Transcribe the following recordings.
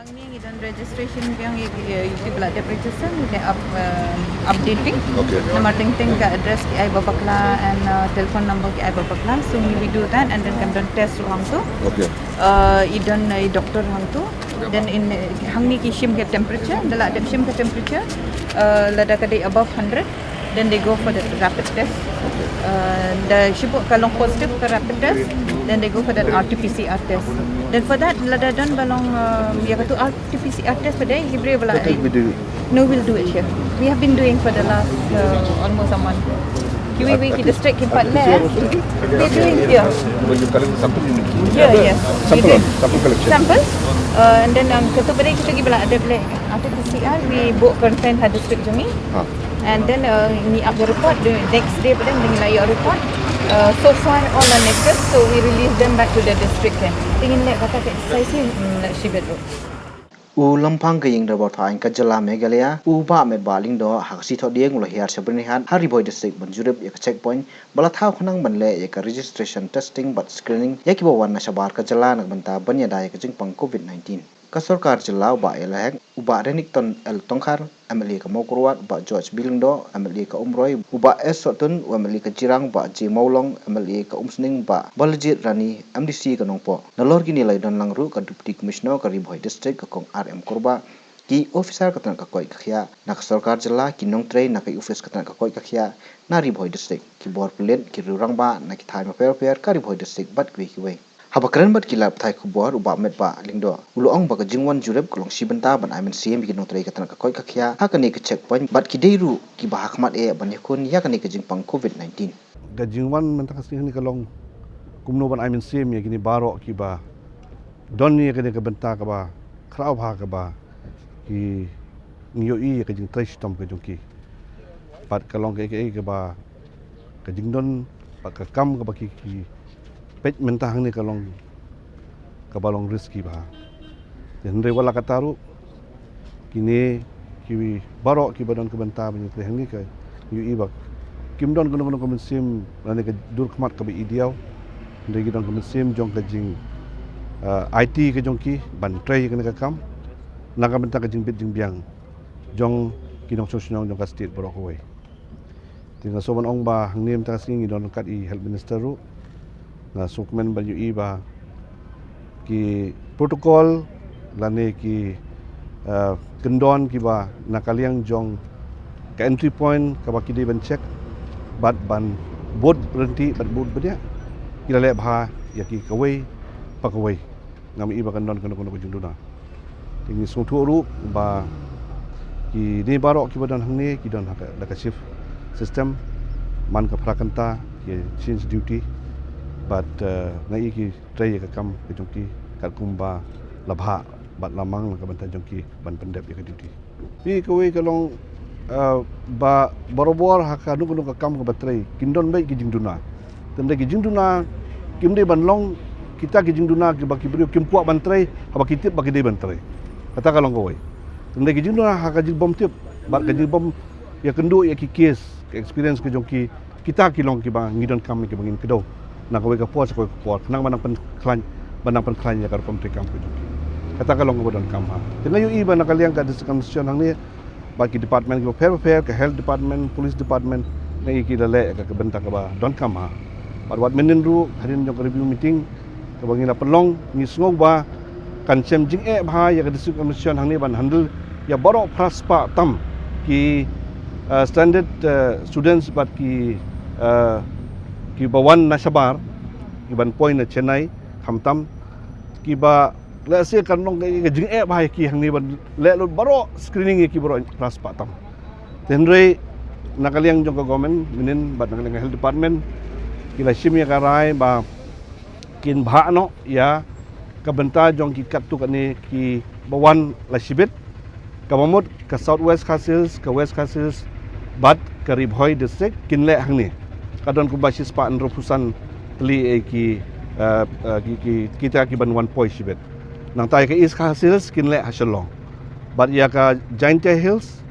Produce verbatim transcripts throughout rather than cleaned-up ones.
Ngi don registration biang ïa ki, ïa ki ba la dep register, ngi dei up, uh, updating. Okay. Namar teng teng ka address ki ai ba bakla and, uh, telephone number ki ai ba bakla. So we will do that and then kan don test ruh hangto. Okay. Uh, i don, uh, i doctor hangto. Then in, uh, hangne ki shim ka temperature, da la dep shim ka temperature, uh, lada ka dei above hundred, then they go for the rapid test. Uh, da shibun ka long positive ka rapid test, then they go for that R T P C R test. Then for that, lada don ba long, uh, ïa katu R T P C R test pat, hi briew ba la. That will be do. No, we'll do it here. We have been doing for the last, uh, almost a month. Kiwei kiwei ki district ki pat leh, they're doing here. Will you collect the sample? Yeah, yes. We Sample, did. Sample collection. Sample. Uh, and then, um, katu pat kita ki ba la dep leh R T P C R, we buh quarantine ha district jong ngi. Ha. And then, uh, ngi ap ïa report, the next day pat ngi la ïoh report. Uh, so far all are negative, so we release them back to the district. Te ngin leh kata ka exercise hi, mm, la shibit ruh. U Lamphang ka ïing dorbar thaw aiñ ka jylla Meghalaya, u Bah Metbah Lyngdoh, ha ka sngi Thohdieng u la hiar sha Byrnihat ha Ri Bhoi District ban jurip ïa ka checkpoint ba la thaw khnang ban leh ïa ka registration, testing bad screening ïa kiba wan na shabar ka jylla na ka bynta ban ïada ïa ka jingpang Covid nineteen. Ka sorkar jylla, u Bah A L Hek, u Bah Renikton L Tongkhar, M L A ka Mawkyrwat, u Bah George B Lyngdoh, M L A ka Umroi, u Bah S Sohtun, u M L A ka Jirang, u Bah J Mawlong, M L A ka Umsning, u Bah Balajied Rani, M D C ka Nongpoh. Nalor kine la ïadon lang ruh ka Deputy Commissioner ka Ri Bhoi District ka Kong R M Kurbah, ki officer ka tnat ka koit ka khiah na ka sorkar jylla, ki nongtrei na ka office ka tnat ka koit ka khiah na Ri Bhoi District, ki bor pulit, ki riew rangbah na ki thaiñ bapher bapher ka Ri Bhoi District bad kiwei kiwei. Haba kren bad ki lad pathai khubor, u Bah Metbah Lyngdoh u la ong ba ka jingwan jurip ka long shi bynta ban ai mynsiem ïa ki nongtrei ka tnat ka koit ka khiah ha kane ka checkpoint bad ki dei ruh kiba ha khmat eh ban ïakhun ïa kane ka jingpang Covid nineteen. Ka jingwan mynta ka sngi hangne ka long kumno ban ai mynsiem ïa kine baroh kiba don ïa kane ka bynta kaba khraw bha kaba ki ngi ïohi ïa ka jingtrei shitom ka jong ki. Bad ka long kaei kaei kaba ka jingdon bad ka kam kaba ki, ki peit mynta hangne ka long kaba long risky bha. Te hynrei wat la katta ruh, kine ki baroh kiba don ka bynta ban ïatrei hangne ka ïohi ba kim don kano kano ka mynsiem lane ka dur khmat kaba i diaw. Hynrei ki don ka mynsiem jong ka jing, ah, aiti ka jong ki ban trei kane ka kam na ka bynta ka jingbit jingbiang jong ki nongshong shnong jong ka state baroh kawei. Te nga sngewbha ban ong ba hangne mynta ka sngi ngi don ryngkat i Health Minister ruh. Nga sngewkmen ban ïohi ba ki protocol lane ki, eh, kyndon kiba na ka liang jong ka entry point kaba ki dei ban check bad ban bud ryntih bad bud bniah, ki la leh bha ïa ki kawei pa kawei. Ngam i ba kan don kano kano ka jingduna. Te ngi sngewthuh ruh ba kine baroh kiba don hangne ki don ha ka, da ka shift system, man ka phra kynta ki change duty. Bad, eh, nga i ki trei ïa ka kam ka jong ki katkum ba la bha bad la mang na ka bynta jong ki ban pyndep ïa ka duty. Phi, kawei ka long, eh, ba barabor ha kano kano ka kam kaba trei kin don beit ki jingduna. Te ym dei ki jingduna, kim dei ban long kita ki jingduna kiba ki briew kim kwah ban trei haba ki tip ba ki dei ban trei. Kata ka long kawei. Te ym dei ki jingduna ha ka jingbym tip bad ka jingbym ïakynduh ïa ki case, ka experience ka jong ki, kita ki long kiba ngi donkam kiba ngin kdew na kawei ka por sha kawei ka por khnang ban nang pynkhlaiñ, ban nang pynkhlaiñ ïa ka rukom treikam ka jong ki. Kata ka long kaba donkam ha. Te nga ïohi ba na ka liang ka District Administration hangne bad ki department kiba pher bapher, ka Health Department, Police Department, nga i ki la leh ïa ka, ka bynta kaba donkam ha. Bad wat mynnin ruh hadien jong ka review meeting kaba ngi la pynlong, ngi sngew ba kan shem jingeh bha ïa ka District Administration hangne ban handle ïa baroh phra spah tam ki, eh, stranded, eh, students bad ki, eh, kiba wan na shabar, kiban poi na Chennai, khamtam kiba lehse kan long ka, ka jingeh bha ïa ki hangne ban leh lut baroh screening ïa ki baroh phra spah tam. Te hynrei na ka liang jong ka government mynnin bad na ka liang ka Health Department ki la shim ïa ka rai ba kin bhah noh ïa ka bynta jong ki katto katne kiba wan la shibit. Kaba mut ka South West Khasi Hills, ka West Khasi Hills bad ka Ri Bhoi District kin leh hangne. Ka don kumba shispah hynriewphew san tylli eh ki, eh, eh, ki, ki, kita kiban wan poi shibit. Nangta ïa ka East Khasi Hills kin leh ha Shillong. Bad ïa ka Jaintia Hills,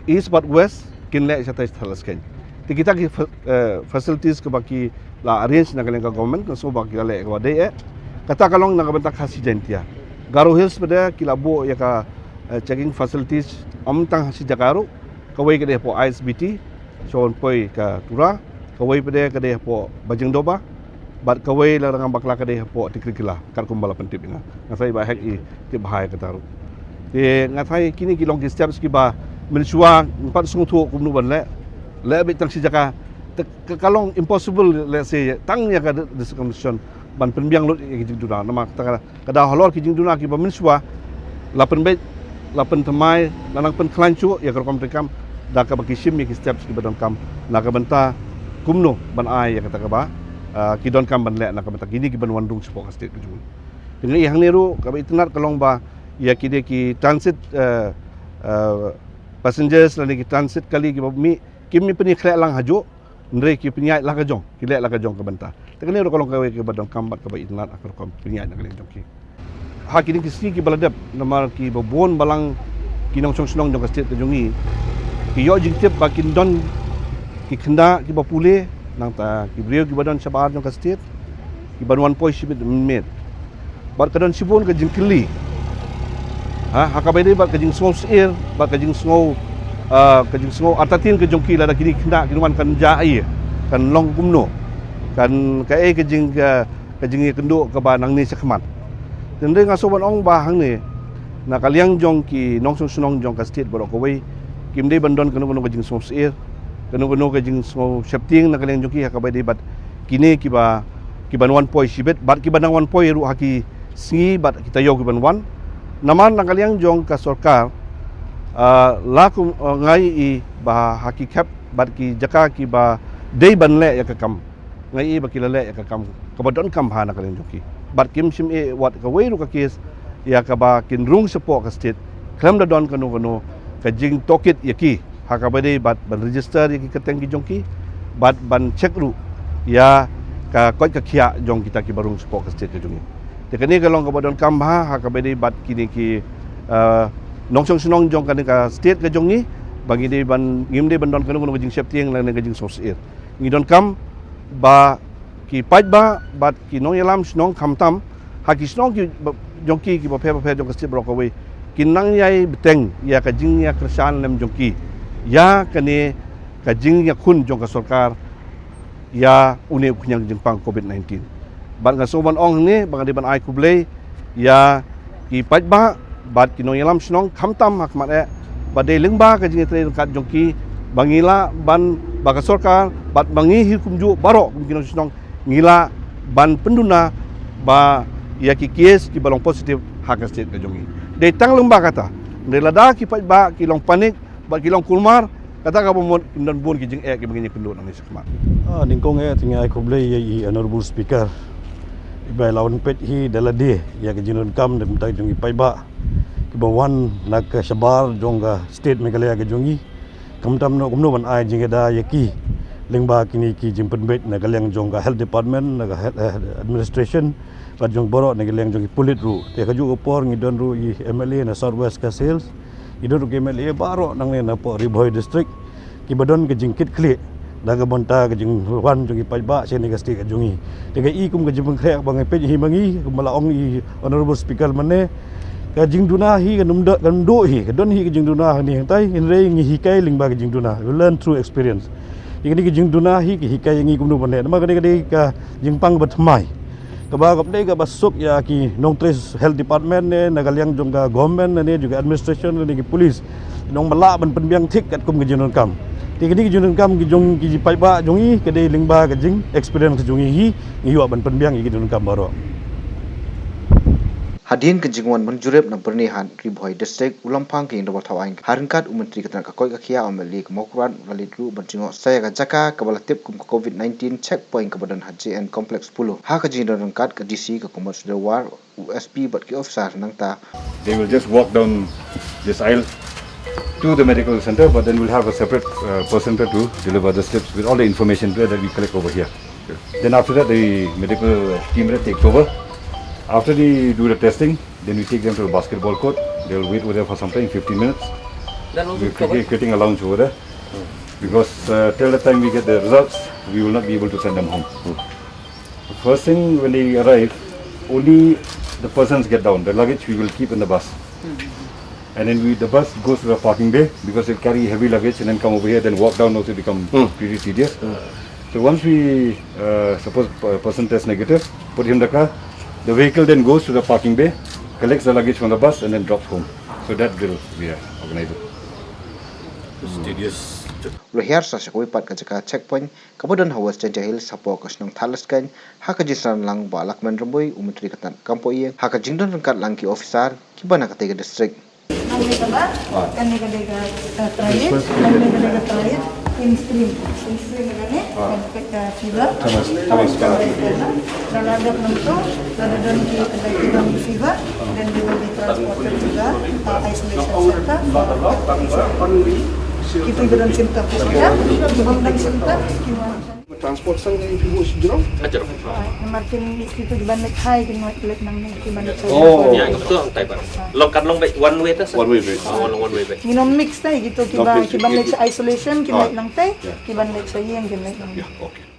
East bad West kin leh shatai Thadlaskeiñ. Te kita ki fa-, eh, facilities kiba ki la arrange na ka liang ka government, nga sngew ba ki la leh kaba dei eh. Kata ka long na ka bynta Khasi Jaintia. Garo Hills pat de ki la buh ïa ka, eh, checking facilities, ym tang ha shi jaka ruh, kawei ka dei hapoh I S B T, sha wan poi ka Tura, kawei pat de ka dei hapoh Bajingdoba, bad kawei la dang bakla ka dei hapoh Tikrikilla, katkum ba la pyntip ïa nga. Nga sa i Bah Hek i tip bha ïa kata ruh. Te nga sa i kine ki long ki steps kiba mynshuwa ngim pat sngewthuh kumno ban leh, leh beit tang shi jaka, te ka, ka long impossible, let's say, tang ïa ka district administration ban pynbiang lut ïa ki jingduna. Namar kata ka, ka da halor ki jingduna kiba mynshuwa, la pynbeit, la pynthymmai, la nang pynkhlaiñ shuh ïa ka rukom treikam, da kaba ki shim ïa ki steps kiba donkam, na ka bynta kumno ban ai ïa kata kaba, ah, ki donkam ban leh, na ka bynta kine kiban wan rung shapoh ka state ka jong ngi. Te nga i hangne ruh, kaba itynnad ka long ba, ïa kine ki transit, eh, eh, passengers, lane ki transit kali kiba mih, kim ïa pynïakhleh lang hajuh, hynrei ki pynïaid la ka jong, ki leh la ka jong ka bynta. Te kane ruh ka long kawei kaba donkam bad kaba itynnad ha ka rukom pynïaid na ka liang jong ki. Ha kine ki sngi kiba la dep, namar kiba bun balang ki nongshong shnong jong ka state ka jong ngi, ki ïoh jingtip ba kin don ki khynnah kiba pule, nangta ki briew kiba don shabar jong ka state, kiban wan poi shibit mynmiet. Bad ka don shibun ka jingkylli. Ha, ha kaba ïadei bad ka jingsngew syier, bad ka jingsngew, ah, ka jingsngew artatien ka jong ki lada kine ki khynnah kin wan kan jia ei, kan long kumno. Kan kaei ka jing, ka, ka jingïakynduh kaba nangne shakhmat. Hynrei nga sngewbha ban ong ba hangne, na ka liang jong ki nongshong shnong jong ka state baroh kawei, kim dei ban don kano kano ka jingsngew syier, kano kano ka jingsngew sheptieng na ka liang jong ki ha kaba ïadei bad kine kiba, kiban wan poi shibit, bad kiba nang wan poi ruh ha ki sngi bad ki taïew kiban wan. Namar na ka liang jong ka sorkar, ah, la kum, ah, nga i ba ha ki khep bad ki jaka kiba dei ban leh ïa ka kam, nga i ba ki la leh ïa ka kam kaba donkam bha na ka liang jong ki. Bad kim shym ïeh wat kawei ruh ka case ïa kaba kin rung shapoh ka state khlem da don kano kano ka jingtohkit ïa ki ha kaba ïadei bad ban register ïa ki kyrteng ki jong ki, bad ban check ruh ïa ka koit ka khiah jong kita kiba rung shapoh ka state ka jong ngi. Te kane ka long kaba donkam bha ha kaba ïadei bad kine ki, eh, nongshong shnong jong kane ka state ka jong ngi, ba ngi dei ban, ngim dei ban don kano kano ka jingsheptieng lane ka jingsngew syier. Ngi donkam ba ki paidbah bad ki nongïalam shnong, khamtam ha ki shnong ki ba, jong ki kiba pher bapher jong ka state baroh kawei, kin nang ïai bteng ïa ka jingïakyrshan lem jong ki ïa kane ka jingïakhun jong ka sorkar ïa une u khñiang jingpang covid nineteen. Bad nga sngewbha ban ong hangne ba nga dei ban ai khublei ïa ki paidbah bad ki nongïalam shnong, khamtam ha khmat eh, ba dei lyngba ka jingïatreilang ryngkat jong ki ba ngi lah ban, ba ka sorkar bad ba ngi hi kumjuh baroh kum ki nongshnong ngi lah ban pynduna ba ïa ki case kiba long positive ha ka state ka jong ngi. Dei tang lyngba kata, hynrei lada ki paidbah ki long panic bad ki long kulmar, kata kaba mut kin don bun ki jingeh kiba ngin ïakynduh nangne shakhmat. Ah, nyngkong eh te nga ai khublei ïa i Honorable Speaker, i ba i la wan peit hi da lade ïa ka jingdonkam na ka bynta jong ki paidbah kiba wan na ka shabar jong ka state Meghalaya ka jong ngi, khamtam noh kumno ban ai jingïada ïa ki lyngba kine ki jingpynbeit na ka liang jong ka health department, na ka health, eh, administration, bad jong baroh na ka liang jong ki pulit ruh. Te kajuh ka por ngi don ruh i M L A na South West Khasi Hills, ngi don ruh ki M L A baroh nangne na poh Ri Bhoi District, kiba don ka jingkitkhlieh na ka bynta ka jingwan jong ki paidbah sha kane ka state ka jong ngi. Te nga i kum ka jingpynkhreh ba nga peit hi ma ngi, kumba la ong i Honorable Speaker mynne, ka jingduna hi kam duh, kam duh hi, ka don hi ka jingduna hangne hangtai, hynrei ngi hikai lyngba ka jingduna. We learn through experience. Te kane ka jingduna hi ka hikai ïa ngi kumno ban leh. Namar kane ka dei ka jingpang ba thymmai, kaba kam dei kaba suk ïa ki nongtrei health department ne na ka liang jong ka government ne jong ka administration ne ki police. Nong ba lah ban pynbiang thik katkum ka jingdonkam. Te kane ka jingdonkam ki jong ki paidbah jong ngi ka dei lyngba ka jingexperience jong ngi hi, ngi ïoh ban pynbiang ïa ki jingdonkam baroh. Hadien ka jingwan ban jurip na Byrnihat, Ri Bhoi District, u Lamphang ka Ïing Dorbar Thaw Aiñ, ha ryngkat u Myntri ka tnat ka koit ka khiah, u M L A ka Mawkyrwat, u la leit ruh ban jngoh sa ïa ka jaka kaba la tip kum ka covid nineteen checkpoint kaba don ha J N Complex Polo. Ha ka jingdon ryngkat ka D C, ka Commerce Dorbar, u S P bad ki officer nangta. They will just walk down this aisle to the medical center, but then we'll have a separate, uh, person to deliver the slips with all the information that we collect over here. Then after that, the medical team that takes over. After they do the testing, then we take them to the basketball court. They'll wait over there for some time, fifteen minutes. We're creating, creating a lounge over there. Because, uh, till the time we get the results, we will not be able to send them home. First thing, when they arrive, only The persons get down. The luggage we will keep in the bus. And then we, the bus goes to the parking bay because they carry heavy luggage and then come over here, then walk down also become pretty tedious. So once we, uh, suppose a person tests negative, put him in the car, the vehicle then goes to the parking bay, collects the luggage from the bus and then drops home. So that drill we are organizing. Tedious. Ruh hiar sa sha kawei pat ka jaka checkpoint kaba don ha West Jaintia Hills hapoh ka shnong Thadlaskein, ha ka jingsynran lang ba Lahkmen Rymbui, u Myntri ka tnad kam poh ïing, ha ka jingdon ryngkat lang ki officer kiba na katei ka district. Nang ne ka ba, kan ne ka dei ka, eh, triad, kan ne ka dei ka triad, in stream, in stream ka ne, kan peit ka fever. Kan peit ka fever. Dan ada penentu, ada dan ki ada ki dan fever, then they will be transported to the, uh, isolation center for observation. Kita kita dan symptom, ya, kita dan symptom, kita. Transport sang ni ibu sejero. Ajar. Martin kita di bandar Thai, kita nak lihat nang ni, kita bandar Thai. Oh. Ya, betul ang Thai, Pak. Long kan long baik one way tas. One way, baik. Oh, long one way baik. Ngi nong mix tai gitu, kiba kiba lek isolation, kiba lek nang tai, kiba lek sa ïing, kiba lek nang. Yeah, okay.